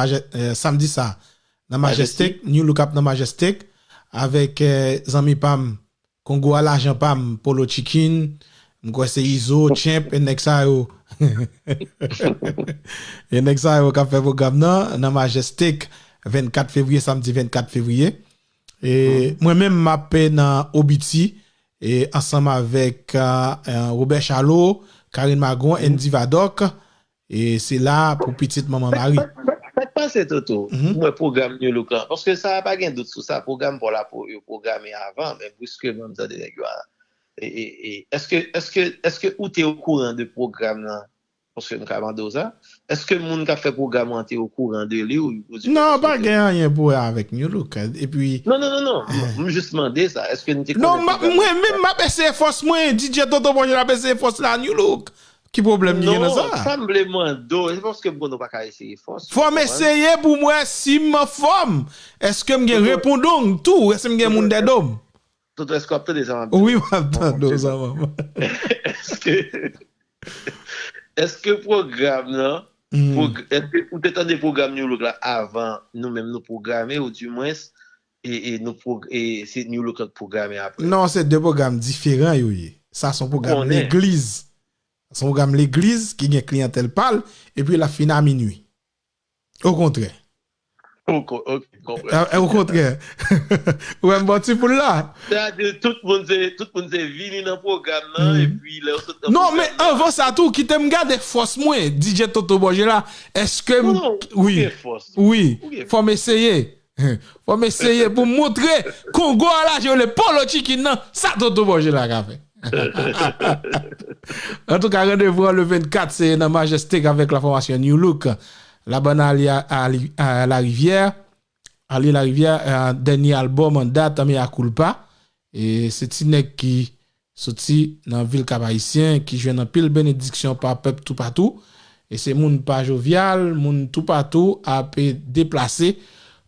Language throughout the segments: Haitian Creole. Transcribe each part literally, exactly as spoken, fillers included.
Maje- eh, samdi sa nan Majestic, New Look ap nan Majestic, avèk eh, zanmi pa m, Kongo a lajan pa m, Polo Chicken, m kwè se Izo, Champ, e nèg sa yo. E nèg sa yo k ap fè pwogram nan, nan Majestic, vennkat fevriye, samdi vennkat fevriye. E mwen menm, m ap nan Obiti, e ansanm avèk eh, eh, Robert Charlot, Karine Magron, Andy Vadok, e se la pou pitit Manman Mari. Sa k pase, Toto? Mwen pwogram New Look lan, paske sa pa gen dout sou sa, pwogram pa w la pou yo pwograme avan, men briskeman m tande nèg yo a. E, e, e, èske, èske, èske ou te okouran de pwogram nan? Paske m ka mande w sa. Èske moun k ap fè pwogram nan te okouran de li? Ou, ou di non, pa gen anyen pou wè avèk New Look. Epi non, non, non, non. M jis mande sa. Èske n te non, konnen mwen menm m ap eseye fòs mwen. D J Toto Bonjè l ap eseye fòs la, New Look. Ki pwoblèm ki gen nan sa? Non, sa m vle mande w, se paske m konnen w pa ka eseye fòs. Fò m eseye pou m wè si m anfòm. Èske m gen repondong tou? Èske m gen moun dèdo m? Toto, èske w ap tande sa m ap di? Wi, m ap tande w, zanmi m. Èske, èske pwogram nan, pwog- èske ou te tande pwogram New Look la avan nou menm nou pwograme, ou dimwens, e, e nou pwog- e se New Look lan k pwograme apre? Non, se de pwogram diferan yo ye. Sa se yon pwogram legliz. Se yon pwogram legliz ki gen kliyantèl pa l, epi l ap fin a minui. Okontrè. Oko- ok, m konprann. Eh, eh, okontrè. Ou wè m bò ti poul la? Sètadi, tout moun se, tout moun se vini nan pwogram nan, epi lè yo sot nan pwogram nan. Non, men anvan sa tou, kite m gade fòs mwen, D J Toto Bòje la. Èske m, non, non, wi, ou gen fòs. Wi, ou gen fòs. Fò m eseye. Fò m eseye pou m montre Kongo a la jole Polo Chicken nan, sa Toto Bòje la ka fè. Antouka, randevou an le vennkat, se nan Majestic avèk la fòmasyon New Look. Labann Ali, Ali, a, Larivyè, Ali Larivyè, a, dènye albòm an dat, Mea Culpa. E se ti nèg ki soti nan vil Kap Ayisyen, ki jwenn anpil benediksyon pa pèp toupatou. E se moun pa jovyal, moun toupatou ap deplase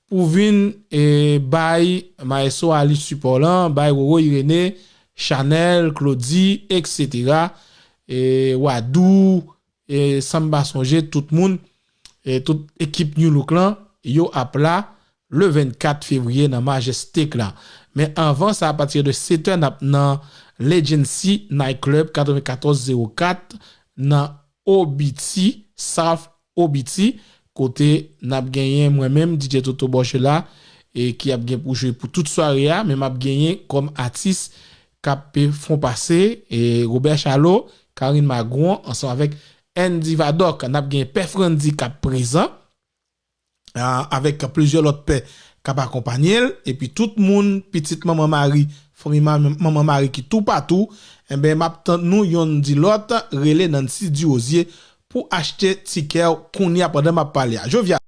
pou vin e bay Maestro Ali sipò lan, bay Roro Irénée, Chanel, Claudy, et cetera. E Wadou, e san m pa sonje tout moun, e tout ekip New Look lan, yo ap la le vennkat fevriye nan Majestic la. Men anvan sa, apati de sèt è, n ap nan Legacy Night Club katrevenkatòz zewo kat nan Obiti, South Obiti, kote n ap genyen mwen menm, D J Toto Bòche la, e ki ap gen pou jwe pou tout sware a, men m ap genyen kòm atis k ap fè yon pase, e Robert Charlot, Karine Magron, ansanm avèk Andy Vadok. N ap gen Pè Frandy k ap prezan, a, avèk plizyè lòt pè k ap akonpanye l, epi tout moun, pitit Manman Mari, fanmi ma- Manman Mari ki toupatou, enben, m ap tann nou yonn di lòt, rele Nancy Durosier pou achte tikè w kounye a pandan m ap pale a. Jovial.